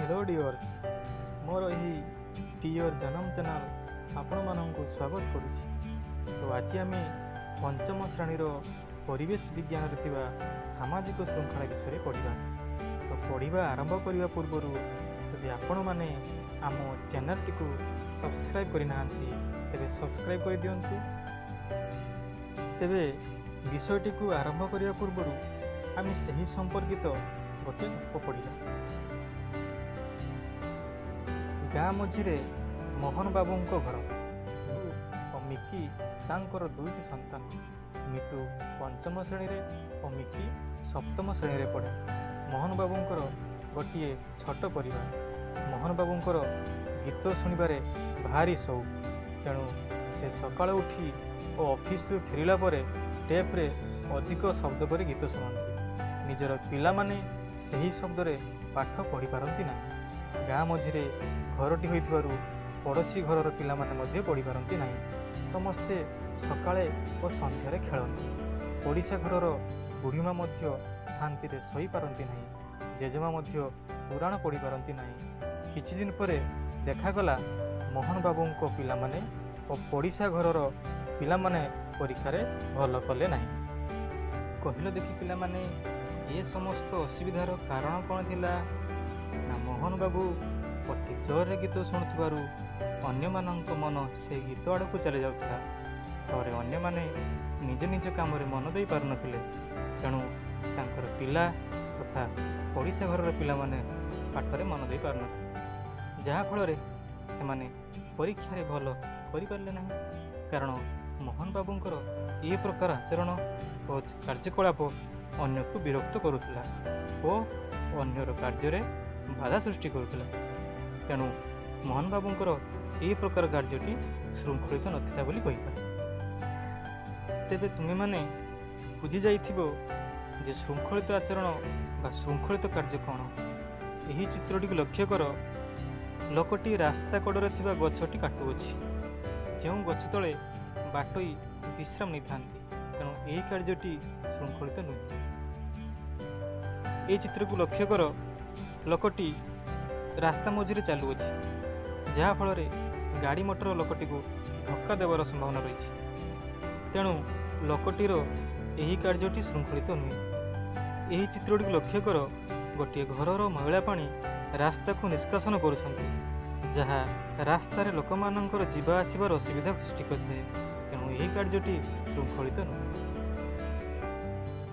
Hello ଡିଅର୍ସ, ମୋର ଏହି dear ଜନମ ଚ୍ୟାନେଲ୍ ଆପଣମାନଙ୍କୁ ସ୍ୱାଗତ କରୁଛି। ତ ଆଜି ଆମେ ପଞ୍ଚମ ଶ୍ରେଣୀର ପରିବେଶ ବିଜ୍ଞାନରେ ଥିବା ସାମାଜିକ ଶୃଙ୍ଖଳା ବିଷୟରେ ପଢ଼ିବା। ତ ପଢ଼ିବା ଆରମ୍ଭ କରିବା ପୂର୍ବରୁ ଯଦି ଆପଣମାନେ ଆମ ଚ୍ୟାନେଲଟିକୁ ସବସ୍କ୍ରାଇବ୍ କରିନାହାନ୍ତି ତେବେ ସବସ୍କ୍ରାଇବ୍ କରିଦିଅନ୍ତୁ। ତେବେ ବିଷୟଟିକୁ ଆରମ୍ଭ କରିବା ପୂର୍ବରୁ ଆମେ ସେହି ସମ୍ପର୍କିତ ଗୋଟିଏ ଗପ ପଢ଼ିବା। ଗାଁ ମଝିରେ ମୋହନ ବାବୁଙ୍କ ଘର ଓ ମିକି ତାଙ୍କର ଦୁଇଟି ସନ୍ତାନ। ମିଟୁ ପଞ୍ଚମ ଶ୍ରେଣୀରେ ଓ ମିକି ସପ୍ତମ ଶ୍ରେଣୀରେ ପଢ଼େ। ମୋହନ ବାବୁଙ୍କର ଗୋଟିଏ ଛୋଟ ପରିବାର। ମୋହନ ବାବୁଙ୍କର ଗୀତ ଶୁଣିବାରେ ଭାରି ସଉକ। ତେଣୁ ସେ ସକାଳୁ ଉଠି ଓ ଅଫିସରୁ ଫେରିଲା ପରେ ଟେପ୍ରେ ଅଧିକ ଶବ୍ଦ କରି ଗୀତ ଶୁଣନ୍ତି। ନିଜର ପିଲାମାନେ ସେହି ଶବ୍ଦରେ ପାଠ ପଢ଼ିପାରନ୍ତି ନାହିଁ। ଗାଁ ମଝିରେ ଘରଟି ହୋଇଥିବାରୁ ପଡ଼ୋଶୀ ଘରର ପିଲାମାନେ ମଧ୍ୟ ପଢ଼ିପାରନ୍ତି ନାହିଁ। ସମସ୍ତେ ସକାଳେ ଓ ସନ୍ଧ୍ୟାରେ ଖେଳନ୍ତି। ପଡ଼ିଶା ଘରର ବୁଢ଼ୀମା ମଧ୍ୟ ଶାନ୍ତିରେ ଶୋଇପାରନ୍ତି ନାହିଁ। ଜେଜେମା ମଧ୍ୟ ପୁରାଣ ପଢ଼ିପାରନ୍ତି ନାହିଁ। କିଛି ଦିନ ପରେ ଦେଖାଗଲା ମୋହନ ବାବୁଙ୍କ ପିଲାମାନେ ଓ ପଡ଼ିଶା ଘରର ପିଲାମାନେ ପରୀକ୍ଷାରେ ଭଲ କଲେ ନାହିଁ। କହିଲ ଦେଖି ପିଲାମାନେ, ଏ ସମସ୍ତ ଅସୁବିଧାର କାରଣ କ'ଣ ଥିଲା? ନା, ମୋହନ ବାବୁ ଅତି ଜୋରରେ ଗୀତ ଶୁଣୁଥିବାରୁ ଅନ୍ୟମାନଙ୍କ ମନ ସେ ଗୀତ ଆଡ଼କୁ ଚାଲି ଯାଉଥିଲା। ଫଳରେ ଅନ୍ୟମାନେ ନିଜ ନିଜ କାମରେ ମନ ଦେଇପାରୁନଥିଲେ। ତେଣୁ ତାଙ୍କର ପିଲା ତଥା ପଡ଼ିଶା ଘରର ପିଲାମାନେ ପାଠରେ ମନ ଦେଇପାରୁନଥିଲେ, ଯାହାଫଳରେ ସେମାନେ ପରୀକ୍ଷାରେ ଭଲ କରିପାରିଲେ ନାହିଁ। କାରଣ ମୋହନ ବାବୁଙ୍କର ଏ ପ୍ରକାର ଆଚରଣ ଓ କାର୍ଯ୍ୟକଳାପ ଅନ୍ୟକୁ ବିରକ୍ତ କରୁଥିଲା ଓ ଅନ୍ୟର କାର୍ଯ୍ୟରେ ବାଧା ସୃଷ୍ଟି କରୁଥିଲା। ତେଣୁ ମୋହନ ବାବୁଙ୍କର ଏ ପ୍ରକାର କାର୍ଯ୍ୟଟି ଶୃଙ୍ଖଳିତ ନଥିଲା ବୋଲି କହିପାରେ। ତେବେ ତୁମେମାନେ ବୁଝିଯାଇଥିବ ଯେ ଶୃଙ୍ଖଳିତ ଆଚରଣ ବା ଶୃଙ୍ଖଳିତ କାର୍ଯ୍ୟ କ'ଣ। ଏହି ଚିତ୍ରଟିକୁ ଲକ୍ଷ୍ୟ କର। ଲୋକଟି ରାସ୍ତା କଡ଼ରେ ଥିବା ଗଛଟି କାଟୁଅଛି, ଯେଉଁ ଗଛ ତଳେ ବାଟୋଇ ବିଶ୍ରାମ ନେଇଥାନ୍ତି। ତେଣୁ ଏହି କାର୍ଯ୍ୟଟି ଶୃଙ୍ଖଳିତ ନୁହେଁ। ଏହି ଚିତ୍ରକୁ ଲକ୍ଷ୍ୟ କର। ଲୋକଟି ରାସ୍ତା ମଝିରେ ଚାଲୁଅଛି, ଯାହାଫଳରେ ଗାଡ଼ି ମଟର ଲୋକଟିକୁ ଧକ୍କା ଦେବାର ସମ୍ଭାବନା ରହିଛି। ତେଣୁ ଲୋକଟିର ଏହି କାର୍ଯ୍ୟଟି ଶୃଙ୍ଖଳିତ ନୁହେଁ। ଏହି ଚିତ୍ରଟିକୁ ଲକ୍ଷ୍ୟ କର। ଗୋଟିଏ ଘରର ମଇଳା ପାଣି ରାସ୍ତାକୁ ନିଷ୍କାସନ କରୁଛନ୍ତି, ଯାହା ରାସ୍ତାରେ ଲୋକମାନଙ୍କର ଯିବା ଆସିବାର ଅସୁବିଧା ସୃଷ୍ଟି କରିଥାଏ। ତେଣୁ ଏହି କାର୍ଯ୍ୟଟି ଶୃଙ୍ଖଳିତ ନୁହେଁ।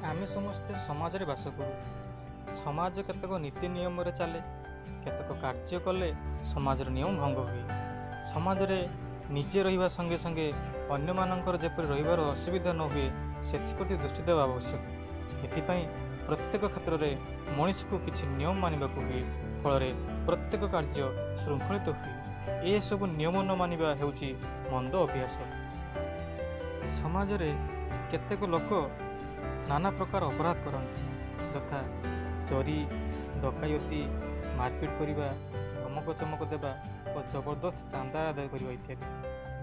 ଆମେ ସମସ୍ତେ ସମାଜରେ ବାସ କରୁ। ସମାଜ କେତେକ ନୀତି ନିୟମରେ ଚାଲେ। କେତେକ କାର୍ଯ୍ୟ କଲେ ସମାଜର ନିୟମ ଭଙ୍ଗ ହୁଏ। ସମାଜରେ ନିଜେ ରହିବା ସଙ୍ଗେ ସଙ୍ଗେ ଅନ୍ୟମାନଙ୍କର ଯେପରି ରହିବାର ଅସୁବିଧା ନ ହୁଏ ସେଥିପ୍ରତି ଦୃଷ୍ଟି ଦେବା ଆବଶ୍ୟକ। ଏଥିପାଇଁ ପ୍ରତ୍ୟେକ କ୍ଷେତ୍ରରେ ମଣିଷକୁ କିଛି ନିୟମ ମାନିବାକୁ ହୁଏ। ଫଳରେ ପ୍ରତ୍ୟେକ କାର୍ଯ୍ୟ ଶୃଙ୍ଖଳିତ ହୁଏ। ଏସବୁ ନିୟମ ନ ମାନିବା ହେଉଛି ମନ୍ଦ ଅଭ୍ୟାସ। ସମାଜରେ କେତେକ ଲୋକ ନାନା ପ୍ରକାର ଅପରାଧ କରନ୍ତି, ଯଥା ଚୋରି, ଡକାୟତି, ମାରପିଟ କରିବା, ଧମକ ଚମକ ଦେବା ଓ ଜବରଦସ୍ତ ଚାନ୍ଦା ଆଦାୟ କରିବା ଇତ୍ୟାଦି।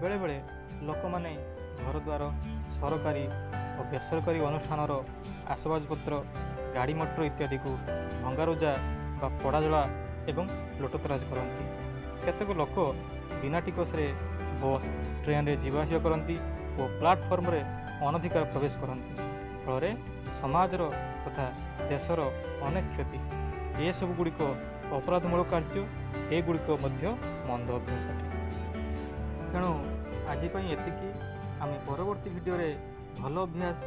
ବେଳେବେଳେ ଲୋକମାନେ ଘରଦ୍ୱାର, ସରକାରୀ ଓ ବେସରକାରୀ ଅନୁଷ୍ଠାନର ଆସବାବପତ୍ର, ଗାଡ଼ି ମଟର ଇତ୍ୟାଦିକୁ ଭଙ୍ଗାରୁଜା ବା ପୋଡ଼ାଜଳା ଏବଂ ଲୁଟତରାଜ କରନ୍ତି। କେତେକ ଲୋକ ବିନା ଟିକସରେ ବସ୍, ଟ୍ରେନରେ ଯିବା ଆସିବା କରନ୍ତି ଓ ପ୍ଲାଟଫର୍ମରେ ଅନଧିକାର ପ୍ରବେଶ କରନ୍ତି। ଫଳରେ ସମାଜର ତଥା ଦେଶର ଅନେକ କ୍ଷତି। ଏସବୁ ଗୁଡ଼ିକ ଅପରାଧମୂଳକ କାର୍ଯ୍ୟ। ଏଗୁଡ଼ିକ ମଧ୍ୟ ମନ୍ଦ ଅଭ୍ୟାସ ଅଟେ। ତେଣୁ ଆଜି ପାଇଁ ଏତିକି। ଆମେ ପରବର୍ତ୍ତୀ ଭିଡ଼ିଓରେ ଭଲ ଅଭ୍ୟାସ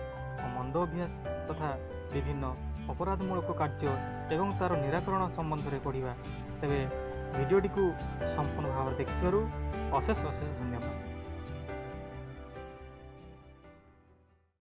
ଓ ମନ୍ଦ ଅଭ୍ୟାସ ତଥା ବିଭିନ୍ନ ଅପରାଧମୂଳକ କାର୍ଯ୍ୟ ଏବଂ ତା'ର ନିରାକରଣ ସମ୍ବନ୍ଧରେ ପଢ଼ିବା। ତେବେ ଭିଡ଼ିଓଟିକୁ ସମ୍ପୂର୍ଣ୍ଣ ଭାବରେ ଦେଖିଥିବାରୁ ଅଶେଷ ଅଶେଷ ଧନ୍ୟବାଦ।